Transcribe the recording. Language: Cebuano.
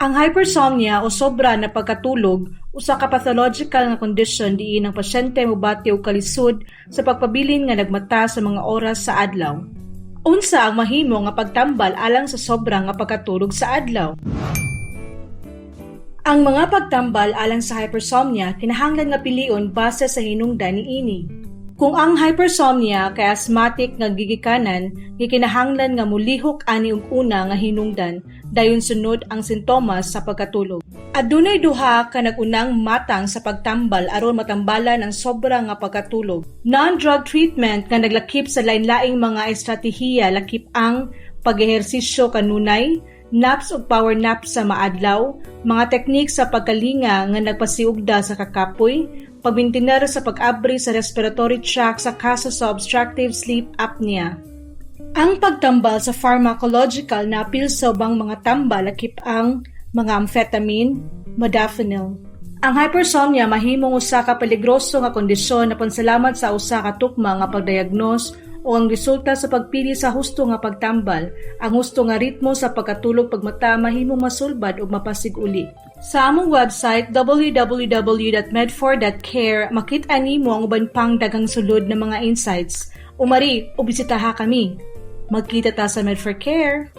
Ang hypersomnia o sobra na pagkatulog usa ka pathological nga kondisyon diin ang pasyente mobati og kalisod sa pagpabilin nga nagmata sa mga oras sa adlaw. Unsa ang mahimo nga pagtambal alang sa sobra nga pagkatulog sa adlaw? Ang mga pagtambal alang sa hypersomnia kinahanglan nga pilion base sa hinungdan niini. Kung ang hypersomnia kay asthmatic nga gigikanan, gikinahanglan nga molihok ani og una nga hinungdan, dayon sunod ang sintomas sa pagkatulog. Adunay duha ka nag-unang matang sa pagtambal aron matambalan ang sobra nga pagkatulog. Non-drug treatment nga naglakip sa lain-laing mga estratehiya lakip ang pag-ehersisyo kanunay, naps ug power naps sa maadlaw, mga teknik sa pagkalinga nga nagpasiugda sa kakapoy, pagmintener sa pag-abri sa respiratory tract sa kaso sa obstructive sleep apnea. Ang pagtambal sa pharmacological na apil sa ubang mga tambal lakip ang mga amphetamine, modafinil. Ang hypersomnia mahimong usa ka peligroso nga kondisyon apan salamat sa usa ka tukma nga pagdiagnose o ang resulta sa pagpili sa husto nga pagtambal, ang husto nga ritmo sa pagkatulog pagmata mahimong masulbad ug mapasiguli. Sa among website www.med4.care makita nimo ang uban pang daghang sulod na mga insights. Umari o bisitaha kami. Magkita ta sa Med4 Care.